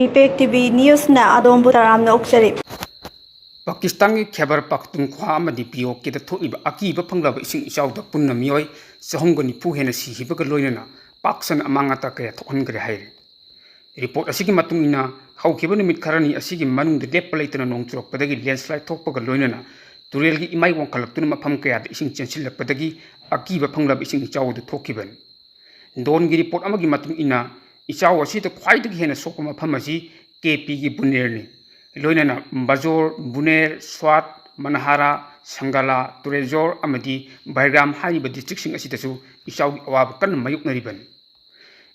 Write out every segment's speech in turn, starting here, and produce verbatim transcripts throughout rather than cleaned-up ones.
Impact T V ꯅ꯭ꯌꯨꯁꯅ ꯑꯗꯣꯝꯕꯨ ꯇꯔꯥꯝꯅ ꯑꯣꯛꯆꯔꯤ꯫ ꯄꯥꯀꯤꯁꯇꯥꯟꯒꯤ ꯈꯦꯕꯔ ꯄꯥꯈꯇꯨꯟꯈ꯭ꯋꯥ ꯑꯃꯗꯤ ꯄꯤ ꯑꯣ ꯀꯦꯗ ꯊꯣꯛꯂꯤꯕ ꯑꯀꯤꯕ ꯐꯪꯂꯕ ꯏꯁꯤꯡ ꯏꯆꯥꯎꯗ ꯄꯨꯟꯅ ꯃꯤꯑꯣꯏ ꯆꯍꯨꯝꯒ ꯅꯤꯐꯨ ꯍꯦꯟꯅ ꯁꯤꯈꯤꯕꯒ ꯂꯣꯏꯅꯅ ꯄꯥꯛ ꯁꯟꯅ ꯑꯃꯥꯡ ꯑꯇꯥ ꯀꯌꯥ ꯊꯣꯛꯍꯟꯈ꯭ꯔꯦ ꯍꯥꯏꯔꯤ꯫ ꯔꯤꯄꯣꯔꯠ ꯑꯁꯤꯒꯤ ꯃꯇꯨꯡ ꯏꯟꯅ, ꯍꯧꯈꯤꯕ ꯅꯨꯃꯤꯠ ꯈꯔꯅꯤ ꯑꯁꯤꯒꯤ ꯃꯅꯨꯡꯗ ꯂꯦꯞꯄ ꯂꯩꯇꯅ ꯅꯣꯡ ꯆꯨꯔꯛꯄꯗꯒꯤ ꯂꯦꯟꯁꯂꯥꯏꯠ ꯊꯣꯛꯄꯒ ꯂꯣꯏꯅꯅ ꯇꯨꯔꯦꯜꯒꯤ ꯏꯃꯥꯏ ꯋꯥꯡꯈꯠꯂꯛꯇꯨꯅ ꯃꯐꯝ ꯀꯌꯥꯗ ꯏꯁꯤꯡ ꯆꯦꯟꯁꯤꯜꯂꯛꯄꯗꯒꯤ ꯑꯀꯤꯕ ꯐꯪꯂꯕ ꯏꯁꯤꯡ ꯏꯆꯥꯎ ꯑꯗꯨ ꯊꯣꯛꯈꯤꯕꯅꯤ꯫ ꯗꯣꯟꯒꯤ ꯔꯤꯄꯣꯔꯠ ꯑꯃꯒꯤ ꯃꯇꯨꯡ ꯏꯟꯅ, ꯏꯆꯥꯎ ꯑꯁꯤꯗ ꯈ꯭ꯋꯥꯏꯗꯒꯤ ꯍꯦꯟꯅ ꯁꯣꯛꯄ ꯃꯐꯝ ꯑꯁꯤ ꯀꯦ ꯄꯤꯒꯤ ꯕꯨꯅꯦꯔꯅꯤ꯫ ꯂꯣꯏꯅꯅ ꯕꯖꯣꯔ, ꯕꯨꯅꯦꯔ, ꯁ꯭ꯋꯥꯠ, ꯃꯅꯍꯥꯔꯥ, ꯁꯪꯒꯥꯂꯥ, ꯇꯨꯔꯦꯖꯣꯔ ꯑꯃꯗꯤ ꯕꯩꯒ꯭ꯔꯥꯝ ꯍꯥꯏꯔꯤꯕ ꯗꯤꯁꯇ꯭ꯔꯤꯛꯁꯤꯡ ꯑꯁꯤꯗꯁꯨ ꯏꯆꯥꯎꯒꯤ ꯑꯋꯥꯕ ꯀꯟꯅ ꯃꯥꯌꯣꯛꯅꯔꯤꯕꯅꯤ꯫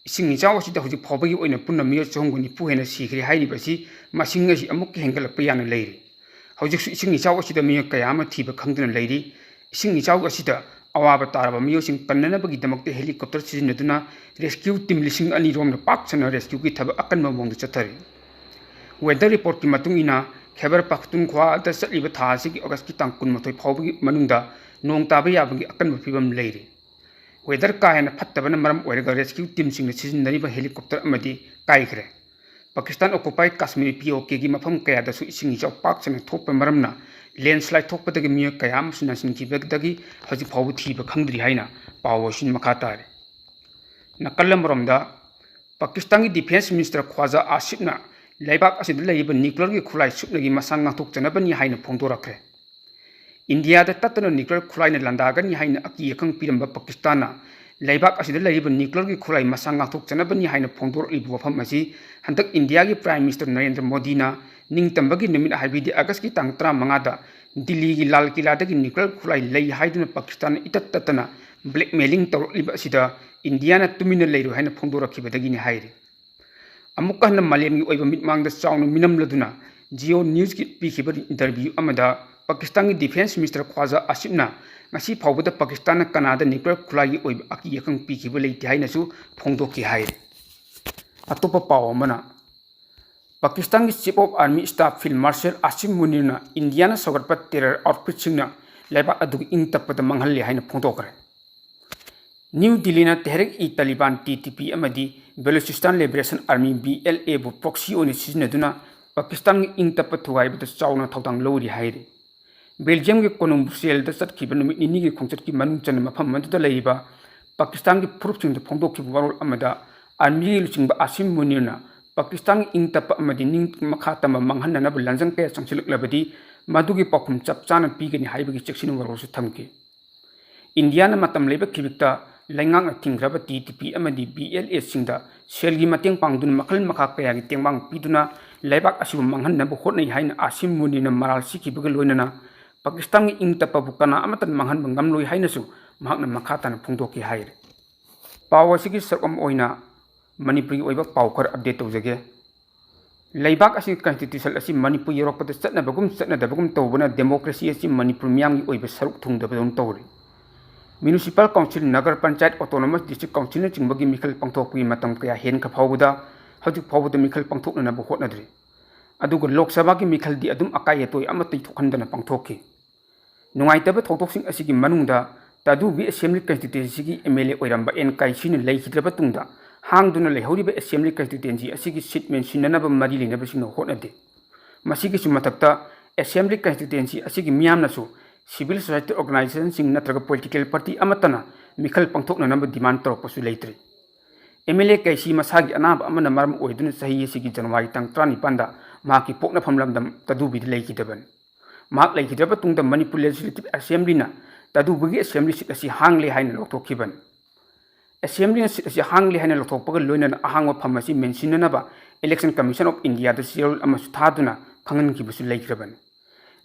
ꯏꯁꯤꯡ ꯏꯆꯥꯎ ꯑꯁꯤꯗ ꯍꯧꯖꯤꯛ ꯐꯥꯎꯕꯒꯤ ꯑꯣꯏꯅ ꯄꯨꯟꯅ ꯃꯤꯑꯣꯏ ꯆꯍꯨꯝꯒ ꯅꯤꯐꯨ ꯍꯦꯟꯅ ꯁꯤꯈ꯭ꯔꯦ ꯍꯥꯏꯔꯤꯕ ꯑꯁꯤ ꯃꯁꯤꯡ ꯑꯁꯤ ꯑꯃꯨꯛꯀ ꯍꯦꯟꯒꯠꯂꯛꯄ ꯌꯥꯅ ꯂꯩꯔꯤ꯫ ꯍꯧꯖꯤꯛꯁꯨ ꯏꯁꯤꯡ ꯏꯆꯥꯎ ꯑꯁꯤꯗ ꯃꯤꯑꯣꯏ ꯀꯌꯥ ꯑꯃ ꯊꯤꯕ ꯈꯪꯗꯅ ꯂꯩꯔꯤ꯫ ꯏꯁꯤꯡ ꯏꯆꯥꯎ ꯑꯁꯤꯗ ꯑꯋꯥꯕ ꯇꯥꯔꯕ ꯃꯤꯑꯣꯏꯁꯤꯡ ꯀꯟꯅꯅꯕꯒꯤꯗꯃꯛꯇ ꯍꯦꯂꯤꯀꯣꯞꯇꯔ ꯁꯤꯖꯤꯟꯅꯗꯨꯅ ꯔꯦꯁꯀ꯭ꯌꯨ ꯇꯤꯝ ꯂꯤꯁꯤꯡ ꯑꯅꯤ ꯔꯣꯝꯅ ꯄꯥꯛ ꯁꯟꯅ ꯔꯦꯁꯀ꯭ꯌꯨꯒꯤ ꯊꯕꯛ ꯑꯀꯟꯕ ꯃꯑꯣꯡꯗ ꯆꯠꯊꯔꯤ꯫ ꯋꯦꯗꯔ ꯔꯤꯄꯣꯔꯠꯀꯤ ꯃꯇꯨꯡ ꯏꯟꯅ, ꯈꯦꯕꯔ ꯄꯥꯈꯇꯨꯟꯈ꯭ꯋꯥꯗ ꯆꯠꯂꯤꯕ ꯊꯥ ꯑꯁꯤꯒꯤ ꯑꯣꯒꯁꯀꯤ ꯇꯥꯡ ꯀꯨꯟꯃꯥꯊꯣꯏ ꯐꯥꯎꯕꯒꯤ ꯃꯅꯨꯡꯗ ꯅꯣꯡ ꯇꯥꯕ ꯌꯥꯕꯒꯤ ꯑꯀꯟꯕ ꯐꯤꯕꯝ ꯂꯩꯔꯤ꯫ ꯋꯦꯗꯔ ꯀꯥ ꯍꯦꯟꯅ ꯐꯠꯇꯕꯅ ꯃꯔꯝ ꯑꯣꯏꯔꯒ ꯔꯦꯁꯀ꯭ꯌꯨ ꯇꯤꯝꯁꯤꯡꯅ ꯁꯤꯖꯤꯟꯅꯔꯤꯕ ꯍꯦꯂꯤꯀꯣꯞꯇꯔ ꯑꯃꯗꯤ ꯀꯥꯏꯈ꯭ꯔꯦ꯫ ꯄꯥꯀꯤꯁꯇꯥꯟ ꯑꯣꯀꯨꯄꯥꯏ ꯀꯥꯁꯃꯤꯔ ꯄꯤ ꯑꯣ ꯀꯦꯒꯤ ꯃꯐꯝ ꯀꯌꯥꯗꯁꯨ ꯏꯁꯤꯡ ꯏꯆꯥꯎ ꯄꯥꯛ ꯁꯟꯅ ꯊꯣꯛꯄ ꯃꯔꯝꯅ ꯂꯦꯟꯁꯂꯥꯏꯠ ꯊꯣꯛꯄꯗꯒꯤ ꯃꯤꯑꯣꯏ ꯀꯌꯥ ꯑꯃꯁꯨ ꯅꯥꯁꯤꯟꯈꯤꯕꯗꯒꯤ ꯍꯧꯖꯤꯛ ꯐꯥꯎꯕ ꯊꯤꯕ ꯈꯪꯗ꯭ꯔꯤ ꯍꯥꯏꯅ ꯄꯥꯎ ꯑꯁꯤꯅ ꯃꯈꯥ ꯇꯥꯔꯤ꯫ ꯅꯥꯀꯜ ꯑꯃꯔꯣꯝꯗ, ꯄꯥꯀꯤꯁꯇꯥꯟꯒꯤ ꯗꯤꯐꯦꯟꯁ ꯃꯤꯅꯤꯁꯇꯔ ꯈ꯭ꯋꯥꯖꯥ ꯑꯥꯁꯤꯐꯅ ꯂꯩꯕꯥꯛ ꯑꯁꯤꯗ ꯂꯩꯔꯤꯕ ꯅ꯭ꯌꯨꯀ꯭ꯂꯤꯌꯔꯒꯤ ꯈꯨꯠꯂꯥꯏ ꯁꯨꯞꯅꯒꯤ ꯃꯁꯥ ꯉꯥꯛꯊꯣꯛꯆꯅꯕꯅꯤ ꯍꯥꯏꯅ ꯐꯣꯡꯗꯣꯔꯛꯈ꯭ꯔꯦ꯫ ꯏꯟꯗꯤꯌꯥꯗ ꯇꯠꯇꯅ ꯅ꯭ꯌꯨꯀ꯭ꯂꯤꯌꯔ ꯈꯨꯠꯂꯥꯏꯅ ꯂꯥꯟꯗꯥꯒꯅꯤ ꯍꯥꯏꯅ ꯑꯀꯤ ꯑꯈꯪ ꯄꯤꯔꯝꯕ ꯄꯥꯀꯤꯁꯇꯥꯟꯅ ꯂꯩꯕꯥꯛ ꯑꯁꯤꯗ ꯂꯩꯔꯤꯕ ꯅ꯭ꯌꯨꯀ꯭ꯂꯤꯌꯔꯒꯤ ꯈꯨꯠꯂꯥꯏ ꯃꯁꯥ ꯉꯥꯛꯊꯣꯛꯆꯅꯕꯅꯤ ꯍꯥꯏꯅ ꯐꯣꯡꯗꯣꯔꯛꯂꯤꯕ ꯋꯥꯐꯝ ꯑꯁꯤ ꯍꯟꯗꯛ ꯏꯟꯗꯤꯌꯥꯒꯤ ꯄ꯭ꯔꯥꯏꯝ ꯃꯤꯅꯤꯁꯇꯔ ꯅꯔꯦꯟꯗ꯭ꯔ ꯃꯣꯗꯤꯅ ꯅꯤꯡꯇꯝꯕꯒꯤ ꯅꯨꯃꯤꯠ, ꯍꯥꯏꯕꯗꯤ ꯑꯥꯒꯁꯀꯤ ꯇꯥꯡ ꯇꯔꯥꯃꯉꯥꯗ ꯗꯤꯜꯂꯤꯒꯤ ꯂꯥꯜ ꯀꯤꯂꯥꯗꯒꯤ ꯅ꯭ꯌꯨꯀ꯭ꯂꯤꯌꯔ ꯈꯨꯠꯂꯥꯏ ꯂꯩ ꯍꯥꯏꯗꯨꯅ ꯄꯥꯀꯤꯁꯇꯥꯟꯅ ꯏꯇꯠ ꯇꯠꯇꯅ ꯕ꯭ꯂꯦꯛꯃꯦꯂꯤꯡ ꯇꯧꯔꯛꯂꯤꯕ ꯑꯁꯤꯗ ꯏꯟꯗꯤꯌꯥꯅ ꯇꯨꯃꯤꯟꯅ ꯂꯩꯔꯣꯏ ꯍꯥꯏꯅ ꯐꯣꯡꯗꯣꯔꯛꯈꯤꯕꯗꯒꯤꯅꯤ ꯍꯥꯏꯔꯤ꯫ ꯑꯃꯨꯛꯀ ꯍꯟꯅ ꯃꯥꯂꯦꯝꯒꯤ ꯑꯣꯏꯕ ꯃꯤꯠꯃꯥꯡꯗ ꯆꯥꯎꯅ ꯃꯤꯅꯝꯂꯗꯨꯅ ꯖꯤꯑꯣ ꯅ꯭ꯌꯨꯁꯀꯤ ꯄꯤꯈꯤꯕ ꯏꯟꯇꯔꯚ꯭ꯌꯨ ꯑꯃꯗ ꯄꯥꯀꯤꯁꯇꯥꯟꯒꯤ ꯗꯤꯐꯦꯟꯁ ꯃꯤꯅꯤꯁꯇꯔ ꯈ꯭ꯋꯥꯖꯥ ꯑꯥꯁꯤꯐꯅ ꯉꯁꯤ ꯐꯥꯎꯕꯗ ꯄꯥꯀꯤꯁꯇꯥꯟꯅ ꯀꯅꯥꯗ ꯅ꯭ꯌꯨꯀ꯭ꯂꯤꯌꯔ ꯈꯨꯠꯂꯥꯏꯒꯤ ꯑꯣꯏꯕ ꯑꯀꯤ ꯑꯈꯪ ꯄꯤꯈꯤꯕ ꯂꯩꯇꯦ ꯍꯥꯏꯅꯁꯨ ꯐꯣꯡꯗꯣꯛꯈꯤ ꯍꯥꯏꯔꯤ꯫ ꯑꯇꯣꯞꯄ ꯄꯥꯎ ꯑꯃꯅ, ꯄꯥꯀꯤꯁꯇꯥꯟꯒꯤ Chief of Army Staff Field Marshal ꯑꯥꯁꯤꯐ ꯃꯨꯅꯤꯔꯅ Indian ꯁꯧꯒꯠꯄ terror ꯑꯥꯎꯠꯐꯤꯠꯁꯤꯡꯅ ꯂꯩꯕꯥꯛ ꯑꯗꯨꯒꯤ ꯏꯪ ꯇꯞꯄꯗ ꯃꯥꯡꯍꯜꯂꯦ ꯍꯥꯏꯅ ꯐꯣꯡꯗꯣꯛꯈ꯭ꯔꯦ꯫ New ꯗꯤꯜꯂꯤꯅ ꯇꯦꯍꯔꯤꯛ E ꯇꯥꯂꯤꯕꯥꯟ, T T P, ꯑꯃꯗꯤ ꯕꯦꯂꯨꯆꯤꯁꯇꯥꯟ ꯂꯤꯕꯔꯦꯁꯟ ꯑꯥꯔꯃꯤ, ꯕꯤ ꯑꯦꯜ ꯑꯦꯕꯨ ꯄ꯭ꯔꯣꯛꯁꯤ ꯑꯣꯏꯅ ꯁꯤꯖꯤꯟꯅꯗꯨꯅ ꯄꯥꯀꯤꯁꯇꯥꯟꯒꯤ ꯏꯪ ꯇꯞꯄ ꯊꯨꯒꯥꯏꯕꯗ ꯆꯥꯎꯅ ꯊꯧꯗꯥꯡ ꯂꯧꯔꯤ ꯍꯥꯏꯔꯤ꯫ ꯕꯦꯜꯖꯤꯌꯝꯒꯤ ꯀꯣꯅꯨꯡ ꯕ꯭ꯔꯨꯁꯦꯜꯗ ꯆꯠꯈꯤꯕ ꯅꯨꯃꯤꯠ ꯅꯤꯅꯤꯒꯤ ꯈꯣꯡꯆꯠꯀꯤ ꯃꯅꯨꯡ ꯆꯟꯅ ꯃꯐꯝ ꯑꯗꯨꯗ ꯂꯩꯔꯤꯕ ꯄꯥꯀꯤꯁꯇꯥꯟꯒꯤ ꯐꯨꯔꯨꯞꯁꯤꯡꯗ ꯐꯣꯡꯗꯣꯛꯈꯤꯕ ꯋꯥꯔꯣꯜ ꯑꯃꯗ, ꯑꯥꯔꯃꯤꯒꯤ ꯂꯨꯆꯤꯡꯕ ꯑꯥꯁꯤꯝ ꯃꯨꯅꯤꯔꯅ ꯄꯥꯀꯤꯁꯇꯥꯟꯒꯤ ꯏꯪ ꯇꯞꯄ ꯑꯃꯗꯤ ꯅꯤꯡ ꯃꯈꯥ ꯇꯝꯕ ꯃꯥꯡꯍꯟꯅꯅꯕ ꯂꯥꯟꯖꯪ ꯀꯌꯥ ꯆꯪꯁꯤꯜꯂꯛꯂꯕꯗꯤ ꯃꯗꯨꯒꯤ ꯄꯥꯎꯈꯨꯝ ꯆꯞ ꯆꯥꯅ ꯄꯤꯒꯅꯤ ꯍꯥꯏꯕꯒꯤ ꯆꯦꯛꯁꯤꯟ ꯋꯥꯔꯣꯜꯁꯨ ꯊꯝꯈꯤ꯫ ꯏꯟꯗꯤꯌꯥꯅ ꯃꯇꯝ ꯂꯩꯕ ꯈꯤꯕꯤꯛꯇ ꯂꯩꯉꯥꯛꯅ ꯊꯤꯡꯈ꯭ꯔꯕ ꯇꯤ ꯇꯤ ꯄꯤ ꯑꯃꯗꯤ ꯕꯤ ꯑꯦꯜ ꯑꯦꯁꯤꯡꯗ ꯁꯦꯜꯒꯤ ꯃꯇꯦꯡ ꯄꯥꯡꯗꯨꯅ ꯃꯈꯜ ꯃꯈꯥ ꯀꯌꯥꯒꯤ ꯇꯦꯡꯕꯥꯡ ꯄꯤꯗꯨꯅ ꯂꯩꯕꯥꯛ ꯑꯁꯤꯕꯨ ꯃꯥꯡꯍꯟꯅꯕ ꯍꯣꯠꯅꯩ ꯍꯥꯏꯅ ꯑꯥꯁꯤꯝ ꯃꯨꯅꯤꯔꯅ ꯃꯔꯥꯜ ꯁꯤꯈꯤꯕꯒ ꯂꯣꯏꯅꯅ ꯄꯥꯀꯤꯁꯇꯥꯟꯒꯤ ꯏꯪ ꯇꯞꯄꯕꯨ ꯀꯅꯥ ꯑꯃꯠꯇꯅ ꯃꯥꯡꯍꯟꯕ ꯉꯝꯂꯣꯏ ꯍꯥꯏꯅꯁꯨ ꯃꯍꯥꯛꯅ ꯃꯈꯥ ꯇꯥꯅ ꯐꯣꯡꯗꯣꯛꯈꯤ ꯍꯥꯏꯔꯤ꯫ ꯄꯥꯎ ꯑꯁꯤꯒꯤ ꯁꯔꯨꯛ ꯑꯃ ꯑꯣꯏꯅ ꯃꯅꯤꯄꯨꯔꯒꯤ ꯑꯣꯏꯕ ꯄꯥꯎ ꯈꯔ ꯑꯞꯗꯦꯠ ꯇꯧꯖꯒꯦ꯫ ꯂꯩꯕꯥꯛ ꯑꯁꯤꯒꯤ ꯀꯟꯁꯇꯤꯇ꯭ꯌꯨꯁꯟ ꯑꯁꯤ ꯃꯅꯤꯄꯨꯔ ꯌꯧꯔꯛꯄꯗ ꯆꯠꯅꯕꯒꯨꯝ ꯆꯠꯅꯗꯕꯒꯨꯝ ꯇꯧꯕꯅ ꯗꯦꯃꯣꯀ꯭ꯔꯦꯁꯤ ꯑꯁꯤ ꯃꯅꯤꯄꯨꯔ ꯃꯤꯌꯥꯝꯒꯤ ꯑꯣꯏꯕ ꯁꯔꯨꯛ ꯊꯨꯡꯗꯕꯗꯧꯅ ꯇꯧꯔꯤ꯫ Municipal council, nagar panchayat, autonomous district ꯀꯥꯎꯟꯁꯤꯜꯅꯆꯤꯡꯕꯒꯤ ꯃꯤꯈꯜ ꯄꯥꯡꯊꯣꯛꯄꯒꯤ ꯃꯇꯝ ꯀꯌꯥ ꯍꯦꯟꯈ꯭ꯔ ꯐꯥꯎꯕꯗ ꯍꯧꯖꯤꯛ ꯐꯥꯎꯕꯗ ꯃꯤꯈꯜ ꯄꯥꯡꯊꯣꯛꯅꯅꯕ ꯍꯣꯠꯅꯗ꯭ꯔꯤ꯫ ꯑꯗꯨꯒ ꯂꯣꯛ ꯁꯚꯥꯒꯤ ꯃꯤꯈꯜꯗꯤ ꯑꯗꯨꯝ ꯑꯀꯥꯏ ꯑꯇꯣꯏ ꯑꯃꯠꯇ ꯊꯣꯛꯍꯟꯗꯅ ꯄꯥꯡꯊꯣꯛꯈꯤ꯫ ꯅꯨꯡꯉꯥꯏꯇꯕ ꯊꯧꯗꯣꯛꯁꯤꯡ ꯑꯁꯤꯒꯤ ꯃꯅꯨꯡꯗ Tadubi assembly ꯀꯟꯁꯇꯤꯇ꯭ꯋꯦꯟꯁꯤꯒꯤ M L A ꯑꯣꯏꯔꯝꯕ ꯑꯦꯟ ꯀꯥꯏꯁꯤꯅ ꯂꯩꯈꯤꯗ꯭ꯔꯕ ꯇꯨꯡꯗ ꯍꯥꯡꯗꯨꯅ ꯂꯩꯍꯧꯔꯤꯕ ꯑꯦꯁꯦꯝꯕ꯭ꯂꯤ ꯀꯟꯁꯇꯤꯇ꯭ꯋꯦꯟꯁꯤ ꯑꯁꯤꯒꯤ ꯁꯤꯠ ꯃꯦꯟꯁꯤꯟꯅꯅꯕ ꯃꯔꯤ ꯂꯩꯅꯕꯁꯤꯡꯅ ꯍꯣꯠꯅꯗꯦ꯫ ꯃꯁꯤꯒꯤꯁꯨ ꯃꯊꯛꯇ ꯑꯦꯁꯦꯝꯕ꯭ꯂꯤ ꯀꯟꯁꯇꯤꯇ꯭ꯋꯦꯟꯁꯤ ꯑꯁꯤꯒꯤ ꯃꯤꯌꯥꯝꯅꯁꯨ ꯁꯤꯚꯤꯜ ꯁꯣꯁꯥꯏꯇꯤ ꯑꯣꯔꯒꯅꯥꯏꯖꯦꯁꯟꯁꯤꯡ ꯅꯠꯇ꯭ꯔꯒ ꯄꯣꯂꯤꯇꯤꯀꯦꯜ ꯄꯥꯔꯇꯤ ꯑꯃꯠꯇꯅ ꯃꯤꯈꯜ ꯄꯥꯡꯊꯣꯛꯅꯅꯕ ꯗꯤꯃꯥꯟ ꯇꯧꯔꯛꯄꯁꯨ ꯂꯩꯇ꯭ꯔꯤ꯫ ꯑꯦꯝ ꯑꯦꯜ ꯑꯦ ꯀꯩꯁꯤ ꯃꯁꯥꯒꯤ ꯑꯅꯥꯕ ꯑꯃꯅ ꯃꯔꯝ ꯑꯣꯏꯗꯨꯅ ꯆꯍꯤ ꯑꯁꯤꯒꯤ ꯖꯅꯋꯥꯔꯤ ꯇꯥꯡ ꯇꯔꯥꯅꯤꯄꯥꯟꯗ ꯃꯍꯥꯛꯀꯤ ꯄꯣꯛꯅꯐꯝ ꯂꯝꯗꯝ ꯇꯥꯗꯨꯕꯤꯗ ꯂꯩꯈꯤꯗꯕꯅꯤ꯫ ꯃꯍꯥꯛ ꯂꯩꯈꯤꯗ꯭ꯔꯕ ꯇꯨꯡꯗ ꯃꯅꯤꯄꯨꯔ ꯂꯦꯖꯤꯁꯂꯦꯇꯤꯚ ꯑꯦꯁꯦꯝꯕ꯭ꯂꯤꯅ ꯇꯥꯗꯨꯕꯤꯒꯤ ꯑꯦꯁꯦꯝꯕ꯭ꯂꯤ ꯁꯤꯠ ꯑꯁꯤ ꯍꯥꯡꯂꯦ ꯍꯥꯏꯅ ꯂꯧꯊꯣꯛꯈꯤꯕꯅꯤ꯫ ꯑꯦꯁꯦꯝꯕ꯭ꯂꯤꯅ ꯁꯤꯠ ꯑꯁꯤ ꯍꯥꯡꯂꯦ ꯍꯥꯏꯅ ꯂꯧꯊꯣꯛꯄꯒ ꯂꯣꯏꯅꯅ ꯑꯍꯥꯡꯕ ꯐꯝ ꯑꯁꯤ ꯃꯦꯟꯁꯤꯟꯅꯅꯕ ꯏꯂꯦꯛꯁꯟ ꯀꯃꯤꯁꯟ ꯑꯣꯐ ꯏꯟꯗꯤꯌꯥꯗ ꯆꯦꯔꯣꯜ ꯑꯃꯁꯨ ꯊꯥꯗꯨꯅ ꯈꯪꯍꯟꯈꯤꯕꯁꯨ ꯂꯩꯈ꯭ꯔꯕꯅꯤ꯫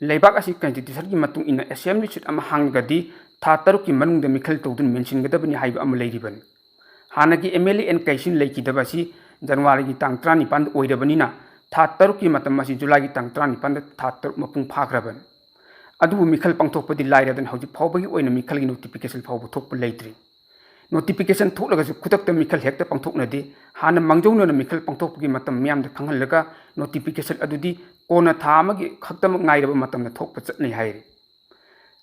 ꯂꯩꯕꯥꯛ ꯑꯁꯤ ꯀꯟꯁꯇꯤꯇ꯭ꯌꯨꯁꯟꯒꯤ ꯃꯇꯨꯡ ꯏꯟꯅ ꯑꯦꯁꯦꯝꯕ꯭ꯂꯤ ꯁꯤꯠ ꯑꯃ ꯍꯥꯡꯂꯒꯗꯤ ꯊꯥ ꯇꯔꯨꯛꯀꯤ ꯃꯅꯨꯡꯗ ꯃꯤꯈꯜ ꯇꯧꯗꯨꯅ ꯃꯦꯟꯁꯤꯟꯒꯗꯕꯅꯤ ꯍꯥꯏꯕ ꯑꯃ ꯂꯩꯔꯤꯕꯅꯤ꯫ ꯍꯥꯟꯅꯒꯤ ꯑꯦꯝ ꯑꯦꯜ ꯑꯦ ꯑꯦꯟ ꯀꯩꯁꯤꯟ ꯂꯩꯈꯤꯗꯕ ꯑꯁꯤ ꯖꯅꯋꯥꯔꯤꯒꯤ ꯇꯥꯡ ꯇꯔꯥꯅꯤꯄꯥꯟꯗ ꯑꯣꯏꯔꯕꯅꯤꯅ ꯊꯥ ꯇꯔꯨꯛꯀꯤ ꯃꯇꯝ ꯑꯁꯤ ꯖꯨꯂꯥꯏꯒꯤ ꯇꯥꯡ ꯇꯔꯥꯅꯤꯄꯥꯟꯗ ꯊꯥ ꯇꯔꯨꯛ ꯃꯄꯨꯡ ꯐꯥꯈ꯭ꯔꯕꯅꯤ꯫ ꯑꯗꯨꯕꯨ ꯃꯤꯈꯜ ꯄꯥꯡꯊꯣꯛꯄꯗꯤ ꯂꯥꯏꯔꯗꯅ ꯍꯧꯖꯤꯛ ꯐꯥꯎꯕꯒꯤ ꯑꯣꯏꯅ ꯃꯤꯈꯜꯒꯤ ꯅꯣꯇꯤꯐꯤꯀꯦꯁꯟ ꯐꯥꯎꯕ ꯊꯣꯛꯄ ꯂꯩꯇ꯭ꯔꯤ꯫ ꯅꯣꯇꯤꯐꯤꯀꯦꯁꯟ ꯊꯣꯛꯂꯒꯁꯨ ꯈꯨꯗꯛꯇ ꯃꯤꯈꯜ ꯍꯦꯛꯇ ꯄꯥꯡꯊꯣꯛꯅꯗꯦ꯫ ꯍꯥꯟꯅ ꯃꯥꯡꯖꯧꯅꯅ ꯃꯤꯈꯜ ꯄꯥꯡꯊꯣꯛꯄꯒꯤ ꯃꯇꯝ ꯃꯤꯌꯥꯝꯗ ꯈꯪꯍꯜꯂꯒ ꯅꯣꯇꯤꯐꯤꯀꯦꯁꯟ ꯑꯗꯨꯗꯤ ꯀꯣꯟꯅ ꯊꯥ ꯑꯃꯒꯤ ꯈꯛꯇꯃꯛ ꯉꯥꯏꯔꯕ ꯃꯇꯝꯗ ꯊꯣꯛꯄ ꯆꯠꯅꯩ ꯍꯥꯏꯔꯤ꯫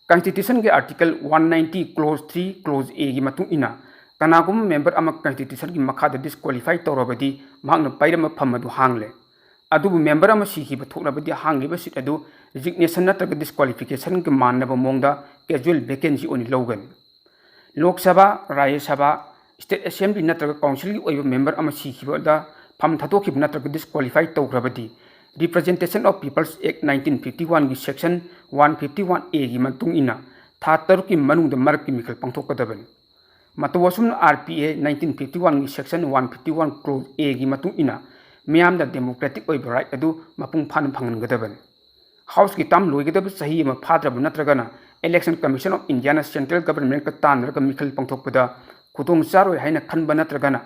Constitutionꯒꯤ Article one ninety Clause three Clause Aꯒꯤ ꯃꯇꯨꯡ ꯏꯟꯅ ꯀꯅꯥꯒꯨꯝꯕ member ꯑꯃ Constitutionꯒꯤ ꯃꯈꯥꯗ disqualify ꯇꯧꯔꯕꯗꯤ ꯃꯍꯥꯛꯅ ꯄꯥꯏꯔꯝꯕ ꯐꯝ ꯑꯗꯨ ꯍꯥꯡꯂꯦ꯫ ꯑꯗꯨꯕꯨ member ꯑꯃ ꯁꯤꯈꯤꯕ ꯊꯣꯛꯂꯕꯗꯤ ꯍꯥꯡꯂꯤꯕ seat ꯑꯗꯨ resignation ꯅꯠꯇ꯭ꯔꯒ disqualificationꯒ ꯃꯥꯟꯅꯕ ꯃꯑꯣꯡꯗ casual vacancy ꯑꯣꯏꯅ ꯂꯧꯒꯅꯤ꯫ ꯂꯣꯛ ꯁꯚꯥ, ꯔꯥꯖ꯭ꯌ ꯁꯚꯥ, state assembly ꯅꯠꯇ꯭ꯔꯒ councilꯒꯤ ꯑꯣꯏꯕ member ꯑꯃ ꯁꯤꯈꯤꯕꯗ ꯐꯝ ꯊꯥꯗꯣꯛꯈꯤꯕ ꯅꯠꯇ꯭ꯔꯒ disqualify ꯇꯧꯈ꯭ꯔꯕꯗꯤ Representation of People's Act nineteen fifty oneꯒꯤ Section one fifty one Aꯒꯤ ꯃꯇꯨꯡ ꯏꯟꯅ ꯊꯥ ꯇꯔꯨꯛꯀꯤ ꯃꯅꯨꯡꯗ ꯃꯔꯛꯀꯤ ꯃꯤꯈꯜ ꯄꯥꯡꯊꯣꯛꯀꯗꯕꯅꯤ꯫ ꯃꯇꯧ ꯑꯁꯨꯝꯅ R P A nineteen fifty oneꯒꯤ Section one fifty one Clause Aꯒꯤ ꯃꯇꯨꯡ ꯏꯟꯅ ꯃꯤꯌꯥꯝꯗ democratic ꯑꯣꯏꯕ right ꯑꯗꯨ ꯃꯄꯨꯡ ꯐꯥꯅ ꯐꯪꯍꯟꯒꯗꯕꯅꯤ꯫ Houseꯀꯤ term ꯂꯣꯏꯒꯗꯕ ꯆꯍꯤ ꯑꯃ ꯐꯥꯗ꯭ꯔꯕ ꯅꯠꯇ꯭ꯔꯒꯅ Election Commission of Indiaꯅ central governmentꯀ ꯇꯥꯟꯅꯔꯒ ꯃꯤꯈꯜ ꯄꯥꯡꯊꯣꯛꯄꯗ ꯈꯨꯗꯣꯡ ꯆꯥꯔꯣꯏ ꯍꯥꯏꯅ ꯈꯟꯕ ꯅꯠꯇ꯭ꯔꯒꯅ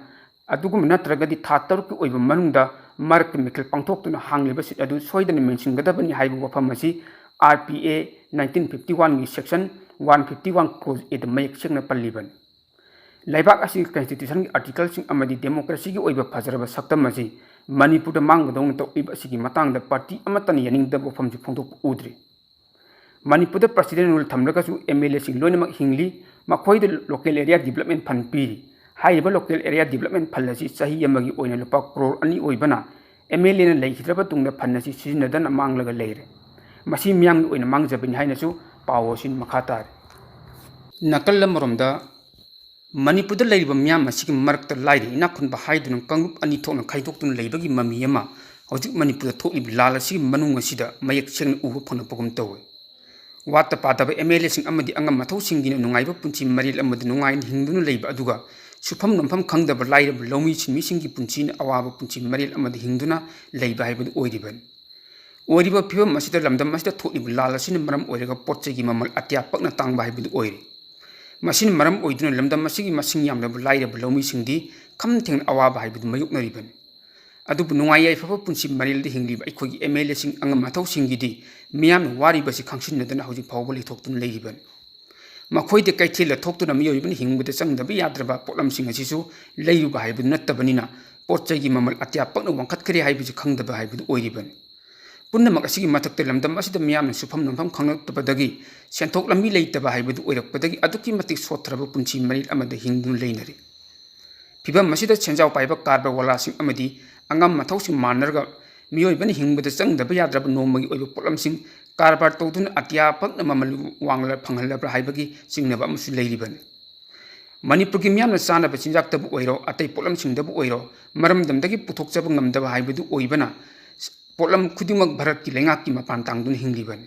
ꯑꯗꯨꯒꯨꯝꯕ ꯅꯠꯇ꯭ꯔꯒꯗꯤ ꯊꯥ ꯇꯔꯨꯛꯀꯤ ꯑꯣꯏꯕ ꯃꯅꯨꯡꯗ ꯃꯔꯛꯀꯤ ꯃꯤꯈꯜ ꯄꯥꯡꯊꯣꯛꯇꯨꯅ ꯍꯥꯡꯂꯤꯕ seat ꯑꯗꯨ ꯁꯣꯏꯗꯅ ꯃꯦꯟꯁꯤꯟꯒꯗꯕꯅꯤ ꯍꯥꯏꯕ ꯋꯥꯐꯝ ꯑꯁꯤ R P A nineteen fifty oneꯒꯤ Section one fifty one Clause Aꯗ ꯃꯌꯦꯛ ꯁꯦꯡꯅ ꯄꯜꯂꯤꯕꯅꯤ꯫ ꯂꯩꯕꯥꯛ ꯑꯁꯤꯒꯤ Constitutionꯒꯤ articleꯁꯤꯡ ꯑꯃꯗꯤ democracyꯒꯤ ꯑꯣꯏꯕ ꯐꯖꯔꯕ ꯁꯛꯇꯝ ꯑꯁꯤ ꯃꯅꯤꯄꯨꯔꯗ ꯃꯥꯡꯕꯗꯧꯅ ꯇꯧꯔꯤꯕ ꯑꯁꯤꯒꯤ ꯃꯇꯥꯡꯗ party ꯑꯃꯠꯇꯅ ꯌꯥꯅꯤꯡꯗꯕ ꯋꯥꯐꯝꯁꯨ ꯐꯣꯡꯗꯣꯛꯄ ꯎꯗ꯭ꯔꯤ꯫ ꯃꯅꯤꯄꯨꯔꯗ President rule ꯊꯝꯂꯒꯁꯨ M L Aꯁꯤꯡ ꯂꯣꯏꯅꯃꯛ ꯍꯤꯡꯂꯤ, ꯃꯈꯣꯏꯗ local area development fund ꯄꯤꯔꯤ꯫ ꯍꯥꯏꯔꯤꯕ local area development fund ꯑꯁꯤ ꯆꯍꯤ ꯑꯃꯒꯤ ꯑꯣꯏꯅ ꯂꯨꯄꯥ ꯀ꯭ꯔꯣꯔ ꯑꯅꯤ ꯑꯣꯏꯕꯅ M L Aꯅ ꯂꯩꯈꯤꯗ꯭ꯔꯕ ꯇꯨꯡꯗ fund ꯑꯁꯤ ꯁꯤꯖꯤꯟꯅꯗꯅ ꯃꯥꯡꯂꯒ ꯂꯩꯔꯦ꯫ ꯃꯁꯤ ꯃꯤꯌꯥꯝꯒꯤ ꯑꯣꯏꯅ ꯃꯥꯡꯖꯕꯅꯤ ꯍꯥꯏꯅꯁꯨ ꯄꯥꯎ ꯑꯁꯤ ꯃꯈꯥ ꯇꯥꯔꯤ꯫ ꯅꯥꯀꯜ ꯑꯃꯔꯣꯝꯗ ꯃꯅꯤꯄꯨꯔꯗ ꯂꯩꯔꯤꯕ ꯃꯤꯌꯥꯝ ꯑꯁꯤꯒꯤ ꯃꯔꯛꯇ ꯂꯥꯏꯔ ꯏꯅꯥꯛ ꯈꯨꯟꯕ ꯍꯥꯏꯗꯨꯅ ꯀꯥꯡꯂꯨꯞ ꯑꯅꯤ ꯊꯣꯛꯅ ꯈꯥꯏꯗꯣꯛꯇꯨꯅ ꯂꯩꯕꯒꯤ ꯃꯃꯤ ꯑꯃ ꯍꯧꯖꯤꯛ ꯃꯅꯤꯄꯨꯔꯗ ꯊꯣꯛꯂꯤꯕ ꯂꯥꯜ ꯑꯁꯤꯒꯤ ꯃꯅꯨꯡ ꯑꯁꯤꯗ ꯃꯌꯦꯛ ꯁꯦꯡꯅ ꯎꯕ ꯐꯪꯂꯛꯄꯒꯨꯝ ꯇꯧꯏ꯫ ꯋꯥꯠꯇ ꯄꯥꯗꯕ M L Aꯁꯤꯡ ꯑꯃꯗꯤ ꯑꯉꯝ ꯑꯊꯧꯁꯤꯡꯒꯤꯅ ꯅꯨꯡꯉꯥꯏꯕ ꯄꯨꯟꯁꯤ ꯃꯔꯦꯜ ꯑꯃꯗ ꯅꯨꯡꯉꯥꯏꯅ ꯍꯤꯡꯗꯨꯅ ꯂꯩꯕ ꯑꯗꯨꯒ ꯁꯨꯐꯝ ꯅꯣꯝꯐꯝ ꯈꯪꯗꯕ ꯂꯥꯏꯔꯕ ꯂꯧꯃꯤ ꯁꯤꯟꯃꯤꯁꯤꯡꯒꯤ ꯄꯨꯟꯁꯤꯅ ꯑꯋꯥꯕ ꯄꯨꯟꯁꯤ ꯃꯔꯦꯜ ꯑꯃꯗ ꯍꯤꯡꯗꯨꯅ ꯂꯩꯕ ꯍꯥꯏꯕꯗꯨ ꯑꯣꯏꯔꯤꯕꯅꯤ꯫ ꯑꯣꯏꯔꯤꯕ ꯐꯤꯕꯝ ꯑꯁꯤꯗ ꯂꯝꯗꯝ ꯑꯁꯤꯗ ꯊꯣꯛꯂꯤꯕ ꯂꯥꯜ ꯑꯁꯤꯅ ꯃꯔꯝ ꯑꯣꯏꯔꯒ ꯄꯣꯠ ꯆꯩꯒꯤ ꯃꯃꯜ ꯑꯇꯤꯌꯥ ꯄꯛꯅ ꯇꯥꯡꯕ ꯍꯥꯏꯕꯗꯨ ꯑꯣꯏꯔꯦ꯫ ꯃꯁꯤꯅ ꯃꯔꯝ ꯑꯣꯏꯗꯨꯅ ꯂꯝꯗꯝ ꯑꯁꯤꯒꯤ ꯃꯁꯤꯡ ꯌꯥꯝꯂꯕ ꯂꯥꯏꯔꯕ ꯂꯧꯃꯤꯁꯤꯡꯗꯤ ꯈꯝ ꯊꯦꯡꯅ ꯑꯋꯥꯕ ꯍꯥꯏꯕꯗꯨ ꯃꯥꯌꯣꯛꯅꯔꯤꯕꯅꯤ꯫ ꯑꯗꯨꯕꯨ ꯅꯨꯡꯉꯥꯏ ꯌꯥꯏꯐꯕ ꯄꯨꯟꯁꯤ ꯃꯔꯦꯜꯗ ꯍꯤꯡꯂꯤꯕ ꯑꯩꯈꯣꯏꯒꯤ M L Aꯁꯤꯡ ꯑꯉꯝ ꯑꯊꯧꯁꯤꯡꯒꯤꯗꯤ ꯃꯤꯌꯥꯝꯅ ꯋꯥꯔꯤꯕ ꯑꯁꯤ ꯈꯪꯁꯤꯟꯅꯗꯅ ꯍꯧꯖꯤꯛ ꯐꯥꯎꯕ ꯂꯩꯊꯣꯛꯇꯨꯅ ꯂꯩꯔꯤꯕꯅꯤ꯫ ꯃꯈꯣꯏꯗ ꯀꯩꯊꯦꯜꯗ ꯊꯣꯛꯇꯨꯅ ꯃꯤꯑꯣꯏꯕꯅ ꯍꯤꯡꯕꯗ ꯆꯪꯗꯕ ꯌꯥꯗ꯭ꯔꯕ ꯄꯣꯠꯂꯝꯁꯤꯡ ꯑꯁꯤꯁꯨ ꯂꯩꯔꯨꯕ ꯍꯥꯏꯕꯗꯨ ꯅꯠꯇꯕꯅꯤꯅ ꯄꯣꯠ ꯆꯩꯒꯤ ꯃꯃꯜ ꯑꯇꯤꯌꯥ ꯄꯛꯅ ꯋꯥꯡꯈꯠꯈ꯭ꯔꯦ ꯍꯥꯏꯕꯁꯤ ꯈꯪꯗꯕ ꯍꯥꯏꯕꯗꯨ ꯑꯣꯏꯔꯤꯕꯅꯤ꯫ ꯄꯨꯝꯅꯃꯛ ꯑꯁꯤꯒꯤ ꯃꯊꯛꯇ ꯂꯝꯗꯝ ꯑꯁꯤꯗ ꯃꯤꯌꯥꯝꯅ ꯁꯨꯐꯝ ꯅꯣꯝꯐꯝ ꯈꯪꯂꯛꯇꯕꯗꯒꯤ ꯁꯦꯟꯊꯣꯛ ꯂꯝꯕꯤ ꯂꯩꯇꯕ ꯍꯥꯏꯕꯗꯨ ꯑꯣꯏꯔꯛꯄꯗꯒꯤ ꯑꯗꯨꯛꯀꯤ ꯃꯇꯤꯛ ꯁꯣꯠꯊꯔꯕ ꯄꯨꯟꯁꯤ ꯃꯔꯦꯜ ꯑꯃꯗ ꯍꯤꯡꯗꯨꯅ ꯂꯩꯅꯔꯤ꯫ ꯐꯤꯚꯝ ꯑꯁꯤꯗ ꯁꯦꯟꯖꯥꯎ ꯄꯥꯏꯕ ꯀꯔꯕꯥꯔ ꯋꯥꯂꯥꯁꯤꯡ ꯑꯃꯗꯤ ꯑꯉꯝ ꯑꯊꯧꯁꯤꯡ ꯃꯥꯟꯅꯔꯒ ꯃꯤꯑꯣꯏꯕꯅ ꯍꯤꯡꯕꯗ ꯆꯪꯗꯕ ꯌꯥꯗ꯭ꯔꯕ ꯅꯣꯡꯃꯒꯤ ꯑꯣꯏꯕ ꯄꯣꯠꯂꯝꯁꯤꯡ ꯀꯔꯕꯥꯔ ꯇꯧꯗꯨꯅ ꯑꯇꯤꯌꯥ ꯄꯛꯅ ꯃꯃꯜ ꯋꯥꯡꯂ ꯐꯪꯍꯜꯂꯕ꯭ꯔꯥ ꯍꯥꯏꯕꯒꯤ ꯆꯤꯡꯅꯕ ꯑꯃꯁꯨ ꯂꯩꯔꯤꯕꯅꯤ꯫ ꯃꯅꯤꯄꯨꯔꯒꯤ ꯃꯤꯌꯥꯝꯅ ꯆꯥꯅꯕ ꯆꯤꯟꯖꯥꯛꯇꯕꯨ ꯑꯣꯏꯔꯣ, ꯑꯇꯩ ꯄꯣꯠꯂꯝꯁꯤꯡꯗꯕꯨ ꯑꯣꯏꯔꯣ, ꯃꯔꯝꯗꯝꯗꯒꯤ ꯄꯨꯊꯣꯛꯆꯕ ꯉꯝꯗꯕ ꯍꯥꯏꯕꯗꯨ ꯑꯣꯏꯕꯅ, ꯄꯣꯠꯂꯝ ꯈꯨꯗꯤꯡꯃꯛ ꯚꯥꯔꯠꯀꯤ ꯂꯩꯉꯥꯛꯀꯤ ꯃꯄꯥꯟ ꯇꯥꯡꯗꯨꯅ ꯍꯤꯡꯂꯤꯕꯅꯤ꯫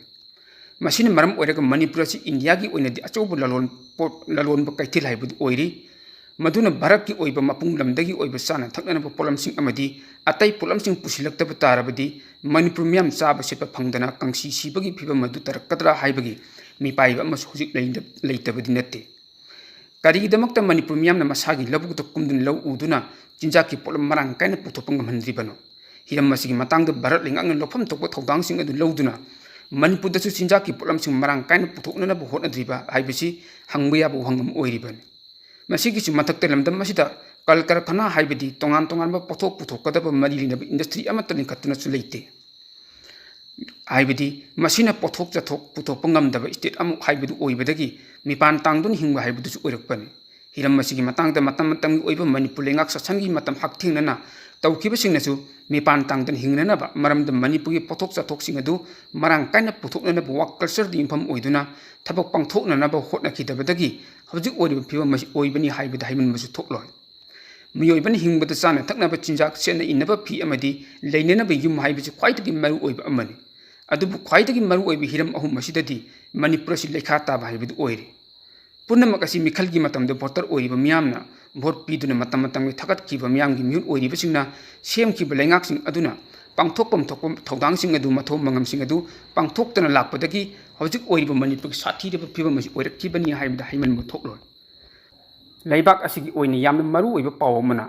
ꯃꯁꯤꯅ ꯃꯔꯝ ꯑꯣꯏꯔꯒ ꯃꯅꯤꯄꯨꯔ ꯑꯁꯤ ꯏꯟꯗꯤꯌꯥꯒꯤ ꯑꯣꯏꯅꯗꯤ ꯑꯆꯧꯕ ꯂꯂꯣꯟ ꯄꯣꯠ, ꯂꯂꯣꯟꯕ ꯀꯩꯊꯦꯜ ꯍꯥꯏꯕꯗꯨ ꯑꯣꯏꯔꯤ꯫ ꯃꯗꯨꯅ ꯚꯥꯔꯠꯀꯤ ꯑꯣꯏꯕ ꯃꯄꯨꯡ ꯂꯝꯗꯒꯤ ꯑꯣꯏꯕ ꯆꯥꯅ ꯊꯛꯅꯅꯕ ꯄꯣꯠꯂꯝꯁꯤꯡ ꯑꯃꯗꯤ ꯑꯇꯩ ꯄꯣꯠꯂꯝꯁꯤꯡ ꯄꯨꯁꯤꯜꯂꯛꯇꯕ ꯇꯥꯔꯕꯗꯤ ꯃꯅꯤꯄꯨꯔ ꯃꯤꯌꯥꯝ ꯆꯥꯕ ꯁꯦꯠꯄ ꯐꯪꯗꯅ ꯀꯪꯁꯤ ꯁꯤꯕꯒꯤ ꯐꯤꯕꯝ ꯑꯗꯨ ꯇꯥꯔꯛꯀꯗ꯭ꯔꯥ ꯍꯥꯏꯕꯒꯤ ꯃꯤꯄꯥꯏꯕ ꯑꯃꯁꯨ ꯍꯧꯖꯤꯛ ꯂꯩꯇ-, ꯂꯩꯇꯕꯗꯤ ꯅꯠꯇꯦ꯫ ꯀꯔꯤꯒꯤꯗꯃꯛꯇ ꯃꯅꯤꯄꯨꯔ ꯃꯤꯌꯥꯝꯅ ꯃꯁꯥꯒꯤ ꯂꯧꯕꯨꯛꯇ ꯀꯨꯝꯗꯨꯅ ꯂꯧ ꯎꯗꯨꯅ ꯆꯤꯟꯖꯥꯛꯀꯤ ꯄꯣꯠꯂꯝ ꯃꯔꯥꯡ ꯀꯥꯏꯅ ꯄꯨꯊꯣꯛꯄ ꯉꯝꯍꯟꯗ꯭ꯔꯤꯕꯅꯣ? ꯍꯤꯔꯝ ꯑꯁꯤꯒꯤ ꯃꯇꯥꯡꯗ ꯚꯥꯔꯠ ꯂꯩꯉꯥꯛꯅ ꯂꯧꯐꯝ ꯊꯣꯛꯄ ꯊꯧꯗꯥꯡꯁꯤꯡ ꯑꯗꯨ ꯂꯧꯗꯨꯅ ꯃꯅꯤꯄꯨꯔꯗꯁꯨ ꯆꯤꯟꯖꯥꯛꯀꯤ ꯄꯣꯠꯂꯝꯁꯤꯡ ꯃꯔꯥꯡ ꯀꯥꯏꯅ ꯄꯨꯊꯣꯛꯅꯅꯕ ꯍꯣꯠꯅꯗ꯭ꯔꯤꯕ ꯍꯥꯏꯕꯁꯤ ꯍꯪꯕ ꯌꯥꯕ ꯋꯥꯍꯪ ꯑꯃ ꯑꯣꯏꯔꯤꯕꯅꯤ꯫ ꯃꯁꯤꯒꯤꯁꯨ ꯃꯊꯛꯇ ꯂꯝꯗꯝ ꯑꯁꯤꯗ ꯀꯜ ꯀꯔꯈꯥꯅꯥ ꯍꯥꯏꯕꯗꯤ ꯇꯣꯉꯥꯟ ꯇꯣꯉꯥꯟꯕ ꯄꯣꯠꯊꯣꯛ ꯄꯨꯊꯣꯛꯀꯗꯕ ꯃꯔꯤ ꯂꯩꯅꯕ ꯏꯟꯗꯁꯇ꯭ꯔꯤ ꯑꯃꯠꯇ ꯂꯤꯡꯈꯠꯇꯨꯅꯁꯨ ꯂꯩꯇꯦ꯫ ꯍꯥꯏꯕꯗꯤ ꯃꯁꯤꯅ ꯄꯣꯠꯊꯣꯛ ꯆꯠꯊꯣꯛ ꯄꯨꯊꯣꯛꯄ ꯉꯝꯗꯕ ꯁ꯭ꯇꯦꯠ ꯑꯃ ꯍꯥꯏꯕꯗꯨ ꯑꯣꯏꯕꯗꯒꯤ ꯃꯤꯄꯥꯟ ꯇꯥꯡꯗꯨꯅ ꯍꯤꯡꯕ ꯍꯥꯏꯕꯗꯨꯁꯨ ꯑꯣꯏꯔꯛꯄꯅꯤ꯫ ꯍꯤꯔꯝ ꯑꯁꯤꯒꯤ ꯃꯇꯥꯡꯗ ꯃꯇꯝ ꯃꯇꯝꯒꯤ ꯑꯣꯏꯕ ꯃꯅꯤꯄꯨꯔ ꯂꯩꯉꯥꯛ ꯁꯥꯁꯟꯒꯤ ꯃꯇꯝ ꯍꯛꯊꯦꯡꯅꯅ ꯇꯧꯈꯤꯕꯁꯤꯡꯅꯁꯨ ꯃꯤꯄꯥꯟ ꯇꯥꯡꯗꯅ ꯍꯤꯡꯅꯅꯕ ꯃꯔꯝꯗ ꯃꯅꯤꯄꯨꯔꯒꯤ ꯄꯣꯠꯊꯣꯛ ꯆꯥꯊꯣꯛꯁꯤꯡ ꯑꯗꯨ ꯃꯔꯥꯡ ꯀꯥꯏꯅ ꯄꯨꯊꯣꯛꯅꯅꯕ ꯋꯥꯔꯛ ꯀꯜꯆꯔꯗ ꯌꯨꯝꯐꯝ ꯑꯣꯏꯗꯨꯅ ꯊꯕꯛ ꯄꯥꯡꯊꯣꯛꯅꯅꯕ ꯍꯣꯠꯅꯈꯤꯗꯕꯗꯒꯤ ꯍꯧꯖꯤꯛ ꯑꯣꯏꯔꯤꯕ ꯐꯤꯕꯝ ꯑꯁꯤ ꯑꯣꯏꯕꯅꯤ ꯍꯥꯏꯕꯗ ꯍꯥꯏꯃꯟꯕꯁꯨ ꯊꯣꯛꯂꯣꯏ꯫ ꯃꯤꯑꯣꯏꯕꯅ ꯍꯤꯡꯕꯗ ꯆꯥꯅ ꯊꯛꯅꯕ ꯆꯤꯟꯖꯥꯛ, ꯁꯦꯠꯅ ꯏꯅꯕ ꯐꯤ ꯑꯃꯗꯤ ꯂꯩꯅꯅꯕ ꯌꯨꯝ ꯍꯥꯏꯕꯁꯤ ꯈ꯭ꯋꯥꯏꯗꯒꯤ ꯃꯔꯨꯑꯣꯏꯕ ꯑꯃꯅꯤ꯫ ꯑꯗꯨꯕꯨ ꯈ꯭ꯋꯥꯏꯗꯒꯤ ꯃꯔꯨꯑꯣꯏꯕ ꯍꯤꯔꯝ ꯑꯍꯨꯝ ꯑꯁꯤꯗꯗꯤ ꯃꯅꯤꯄꯨꯔ ꯑꯁꯤ ꯂꯩꯈꯥ ꯇꯥꯕ ꯍꯥꯏꯕꯗꯨ ꯑꯣꯏꯔꯦ꯫ ꯄꯨꯝꯅꯃꯛ ꯑꯁꯤ ꯃꯤꯈꯜꯒꯤ ꯃꯇꯝꯗ ꯚꯣꯇꯔ ꯑꯣꯏꯔꯤꯕ ꯃꯤꯌꯥꯝꯅ ꯚꯣꯠ ꯄꯤꯗꯨꯅ ꯃꯇꯝ ꯃꯇꯝꯒꯤ ꯊꯥꯒꯠꯈꯤꯕ ꯃꯤꯌꯥꯝꯒꯤ ꯃꯤꯍꯨꯠ ꯑꯣꯏꯔꯤꯕꯁꯤꯡꯅ ꯁꯦꯝꯈꯤꯕ ꯂꯩꯉꯥꯛꯁꯤꯡ ꯑꯗꯨꯅ ꯄꯥꯡꯊꯣꯛꯐꯝ ꯊꯣꯛꯄ ꯊꯧꯗꯥꯡꯁꯤꯡ ꯑꯗꯨ, ꯃꯊꯧ ꯃꯉꯝꯁꯤꯡ ꯑꯗꯨ ꯄꯥꯡꯊꯣꯛꯇꯅ ꯂꯥꯛꯄꯗꯒꯤ ꯍꯧꯖꯤꯛ ꯑꯣꯏꯔꯤꯕ ꯃꯅꯤꯄꯨꯔꯒꯤ ꯁꯥꯊꯤꯔꯕ ꯐꯤꯕꯝ ꯑꯁꯤ ꯑꯣꯏꯔꯛꯈꯤꯕꯅꯤ ꯍꯥꯏꯕꯗ ꯍꯥꯏꯃꯟꯕ ꯊꯣꯛꯂꯣꯏ꯫ ꯂꯩꯕꯥꯛ ꯑꯁꯤꯒꯤ ꯑꯣꯏꯅ ꯌꯥꯝꯅ ꯃꯔꯨꯑꯣꯏꯕ ꯄꯥꯎ ꯑꯃꯅ,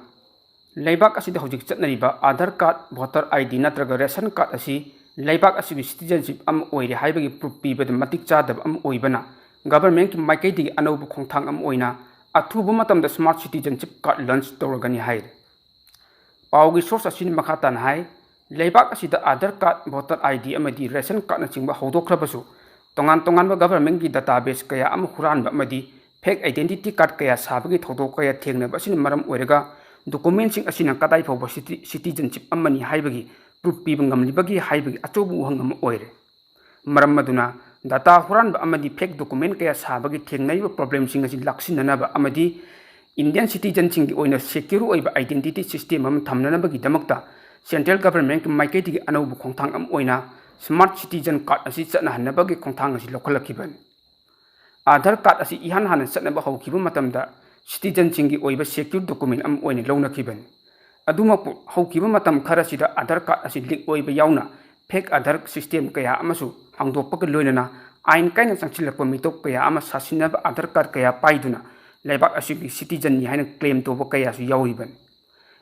ꯂꯩꯕꯥꯛ ꯑꯁꯤꯗ ꯍꯧꯖꯤꯛ ꯆꯠꯅꯔꯤꯕ Aadhaar card, voter I D ꯅꯠꯇ꯭ꯔꯒ ꯔꯦꯁꯟ ꯀꯥꯔꯗ ꯑꯁꯤ ꯂꯩꯕꯥꯛ ꯑꯁꯤꯒꯤ ꯁꯤꯇꯤꯖꯦꯟꯁꯤꯞ ꯑꯃ ꯑꯣꯏꯔꯦ ꯍꯥꯏꯕꯒꯤ ꯄ꯭ꯔꯨꯐ ꯄꯤꯕꯗ ꯃꯇꯤꯛ ꯆꯥꯗꯕ ꯑꯃ ꯑꯣꯏꯕꯅ, ꯒꯚꯔꯟꯃꯦꯟꯠꯀꯤ ꯃꯥꯏꯀꯩꯗꯒꯤ ꯑꯅꯧꯕ ꯈꯣꯡꯊꯥꯡ ꯑꯃ ꯑꯣꯏꯅ ꯑꯊꯨꯕ ꯃꯇꯝꯗ ꯁ꯭ꯃꯥꯔꯠ ꯁꯤꯇꯤꯖꯦꯟꯁꯤꯞ ꯀꯥꯔꯗ ꯂꯟꯆ ꯇꯧꯔꯒꯅꯤ ꯍꯥꯏꯔꯤ꯫ ꯄꯥꯎꯒꯤ ꯁꯣꯔꯁ ꯑꯁꯤꯅ ꯃꯈꯥ ꯇꯥꯅ ꯍꯥꯏ, ꯂꯩꯕꯥꯛ ꯑꯁꯤꯗ Aadhaar card, voter I D ꯑꯃꯗꯤ ration cardꯅꯆꯤꯡꯕ ꯍꯧꯗꯣꯛꯈ꯭ꯔꯕꯁꯨ, ꯇꯣꯉꯥꯟ ꯇꯣꯉꯥꯟꯕ governmentꯀꯤ database ꯀꯌꯥ ꯑꯃ ꯍꯨꯔꯥꯟꯕ ꯑꯃꯗꯤ fake identity card ꯀꯌꯥ ꯁꯥꯕꯒꯤ ꯊꯧꯗꯣꯛ ꯀꯌꯥ ꯊꯦꯡꯅꯕ ꯑꯁꯤꯅ ꯃꯔꯝ ꯑꯣꯏꯔꯒ, documentꯁꯤꯡ ꯑꯁꯤꯅ ꯀꯗꯥꯏ ꯐꯥꯎꯕ citi-, citizenship ꯑꯃꯅꯤ ꯍꯥꯏꯕꯒꯤ proof ꯄꯤꯕ ꯉꯝꯂꯤꯕꯒꯦ ꯍꯥꯏꯕꯒꯤ ꯑꯆꯧꯕ ꯋꯥꯍꯪ ꯑꯃ ꯑꯣꯏꯔꯦ꯫ ꯃꯔꯝ ꯑꯗꯨꯅ, data ꯍꯨꯔꯥꯟꯕ ꯑꯃꯗꯤ fake document ꯀꯌꯥ ꯁꯥꯕꯒꯤ ꯊꯦꯡꯅꯔꯤꯕ problemꯁꯤꯡ ꯑꯁꯤ ꯂꯥꯛꯁꯤꯟꯅꯅꯕ ꯑꯃꯗꯤ Indian citizenꯁꯤꯡꯒꯤ ꯑꯣꯏꯅ secure ꯑꯣꯏꯕ identity system ꯑꯃ ꯊꯝꯅꯅꯕꯒꯤꯗꯃꯛꯇ, central governmentꯀꯤ ꯃꯥꯏꯀꯩꯗꯒꯤ ꯑꯅꯧꯕ ꯈꯣꯡꯊꯥꯡ ꯑꯃ ꯑꯣꯏꯅ smart citizen card ꯑꯁꯤ ꯆꯠꯅꯍꯟꯅꯕꯒꯤ ꯈꯣꯡꯊꯥꯡ ꯑꯁꯤ ꯂꯧꯈꯠꯂꯛꯈꯤꯕꯅꯤ꯫ Aadhaar card ꯑꯁꯤ ꯏꯍꯥꯟ ꯍꯥꯟꯅ ꯆꯠꯅꯕ ꯍꯧꯈꯤꯕ ꯃꯇꯝꯗ, citizenꯁꯤꯡꯒꯤ ꯑꯣꯏꯕ secure document ꯑꯃ ꯑꯣꯏꯅ ꯂꯧꯅꯈꯤꯕꯅꯤ꯫ ꯑꯗꯨꯃꯛꯄꯨ, ꯍꯧꯈꯤꯕ ꯃꯇꯝ ꯈꯔꯁꯤꯗ Aadhaar card ꯑꯁꯤ leak ꯑꯣꯏꯕ ꯌꯥꯎꯅ fake Aadhaar system ꯀꯌꯥ ꯑꯃꯁꯨ ꯍꯥꯡꯗꯣꯛꯄꯒ ꯂꯣꯏꯅꯅ, ꯑꯥꯏꯟ ꯀꯥꯏꯅ ꯆꯪꯁꯤꯜꯂꯛꯄ ꯃꯤꯇꯣꯞ ꯀꯌꯥ ꯑꯃ ꯁꯥꯁꯤꯟꯅꯕ Aadhaar card ꯀꯌꯥ ꯄꯥꯏꯗꯨꯅ ꯂꯩꯕꯥꯛ ꯑꯁꯤꯒꯤ citizenꯅꯤ ꯍꯥꯏꯅ claim ꯇꯧꯕ ꯀꯌꯥꯁꯨ ꯌꯥꯎꯔꯤꯕꯅꯤ꯫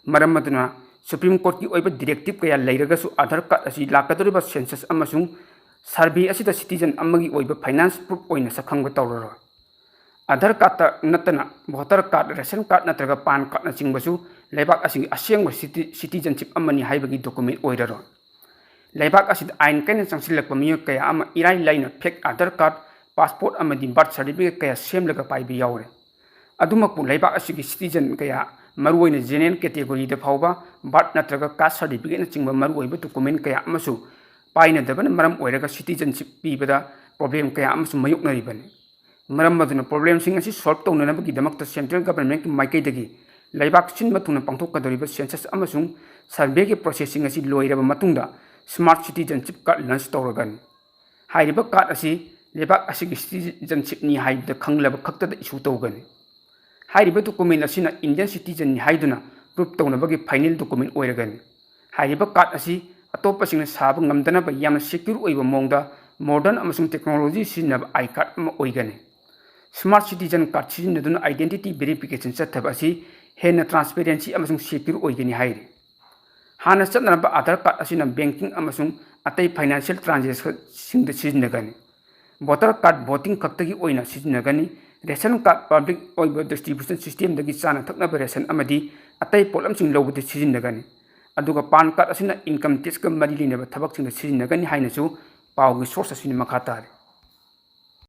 ꯃꯔꯝ ꯑꯗꯨꯅ, Supreme Courtꯀꯤ ꯑꯣꯏꯕ directive ꯀꯌꯥ ꯂꯩꯔꯒꯁꯨ, Aadhaar card ꯑꯁꯤ ꯂꯥꯛꯀꯗꯧꯔꯤꯕ census ꯑꯃꯁꯨꯡ survey ꯑꯁꯤꯗ citizen ꯑꯃꯒꯤ ꯑꯣꯏꯕ finance proof ꯑꯣꯏꯅ ꯁꯛꯈꯪꯕ ꯇꯧꯔꯔꯣꯏ꯫ Aadhaar cardꯇ ꯅꯠꯇꯅ voter card, ration card ꯅꯠꯇ꯭ꯔꯒ PAN cardꯅꯆꯤꯡꯕꯁꯨ ꯂꯩꯕꯥꯛ ꯑꯁꯤꯒꯤ ꯑꯁꯦꯡꯕ citi-, citizenship ꯑꯃꯅꯤ ꯍꯥꯏꯕꯒꯤ document ꯑꯣꯏꯔꯔꯣꯏ꯫ ꯂꯩꯕꯥꯛ ꯑꯁꯤꯗ ꯑꯥꯏꯟ ꯀꯥꯏꯅ ꯆꯪꯁꯤꯜꯂꯛꯄ ꯃꯤꯑꯣꯏ ꯀꯌꯥ ꯑꯃ ꯏꯔꯥꯏ ꯂꯥꯏꯅ fake Aadhaar card, passport ꯑꯃꯗꯤ birth certificate ꯀꯌꯥ ꯁꯦꯝꯂꯒ ꯄꯥꯏꯕ ꯌꯥꯎꯔꯦ꯫ ꯑꯗꯨꯃꯛꯄꯨ, ꯂꯩꯕꯥꯛ ꯑꯁꯤꯒꯤ citizen ꯀꯌꯥ, ꯃꯔꯨꯑꯣꯏꯅ general categoryꯗ ꯐꯥꯎꯕ birth ꯅꯠꯇ꯭ꯔꯒ caste certificateꯅꯆꯤꯡꯕ ꯃꯔꯨꯑꯣꯏꯕ document ꯀꯌꯥ ꯑꯃꯁꯨ ꯄꯥꯏꯅꯗꯕꯅ ꯃꯔꯝ ꯑꯣꯏꯔꯒ citizenship ꯄꯤꯕꯗ problem ꯀꯌꯥ ꯑꯃꯁꯨ ꯃꯥꯌꯣꯛꯅꯔꯤꯕꯅꯤ꯫ ꯃꯔꯝ ꯑꯗꯨꯅ, problemꯁꯤꯡ ꯑꯁꯤ solve ꯇꯧꯅꯅꯕꯒꯤꯗꯃꯛꯇ central governmentꯀꯤ ꯃꯥꯏꯀꯩꯗꯒꯤ ꯂꯩꯕꯥꯛ ꯁꯤꯟꯕ ꯊꯨꯡꯅ ꯄꯥꯡꯊꯣꯛꯀꯗꯧꯔꯤꯕ census ꯑꯃꯁꯨꯡ surveyꯒꯤ processꯁꯤꯡ ꯑꯁꯤ ꯂꯣꯏꯔꯕ ꯃꯇꯨꯡꯗ smart citizenship card launch ꯇꯧꯔꯒꯅꯤ꯫ ꯍꯥꯏꯔꯤꯕ card ꯑꯁꯤ ꯂꯩꯕꯥꯛ ꯑꯁꯤꯒꯤ citizenshipꯅꯤ ꯍꯥꯏꯕꯗ ꯈꯪꯂꯕ ꯈꯛꯇꯗ issue ꯇꯧꯒꯅꯤ꯫ ꯍꯥꯏꯔꯤꯕ document ꯑꯁꯤꯅ Indian citizenꯅꯤ ꯍꯥꯏꯗꯨꯅ proof ꯇꯧꯅꯕꯒꯤ final document ꯑꯣꯏꯔꯒꯅꯤ꯫ ꯍꯥꯏꯔꯤꯕ card ꯑꯁꯤ ꯑꯇꯣꯞꯄꯁꯤꯡꯅ ꯁꯥꯕ ꯉꯝꯗꯅꯕ ꯌꯥꯝꯅ secure ꯑꯣꯏꯕ ꯃꯑꯣꯡꯗ modern ꯑꯃꯁꯨꯡ technology ꯁꯤꯖꯤꯟꯅꯕ I card ꯑꯃ ꯑꯣꯏꯒꯅꯤ꯫ Smart citizen card ꯁꯤꯖꯤꯟꯅꯗꯨꯅ identity verification ꯆꯠꯊꯕ ꯑꯁꯤ ꯍꯦꯟꯅ transparency ꯑꯃꯁꯨꯡ secure ꯑꯣꯏꯒꯅꯤ ꯍꯥꯏꯔꯤ꯫ ꯍꯥꯟꯅ ꯆꯠꯅꯔꯝꯕ Aadhaar card ꯑꯁꯤꯅ banking ꯑꯃꯁꯨꯡ ꯑꯇꯩ financial transactionꯁꯤꯡꯗ ꯁꯤꯖꯤꯟꯅꯒꯅꯤ꯫ Voter card voting ꯈꯛꯇꯒꯤ ꯑꯣꯏꯅ ꯁꯤꯖꯤꯟꯅꯒꯅꯤ꯫ Ration card public ꯑꯣꯏꯕ distribution systemꯗꯒꯤ ꯆꯥꯅ ꯊꯛꯅꯕ ration ꯑꯃꯗꯤ ꯑꯇꯩ ꯄꯣꯠꯂꯝꯁꯤꯡ ꯂꯧꯕꯗ ꯁꯤꯖꯤꯟꯅꯒꯅꯤ꯫ ꯑꯗꯨꯒ ꯄꯥꯟ ꯀꯥꯔꯗ ꯑꯁꯤꯅ ꯏꯟꯀꯝ ꯇꯦꯛꯁꯀ ꯃꯔꯤ ꯂꯩꯅꯕ ꯊꯕꯛꯁꯤꯡꯗ ꯁꯤꯖꯤꯟꯅꯒꯅꯤ ꯍꯥꯏꯅꯁꯨ ꯄꯥꯎꯒꯤ ꯁꯣꯔꯁ ꯑꯁꯤꯅ ꯃꯈꯥ ꯇꯥꯔꯤ꯫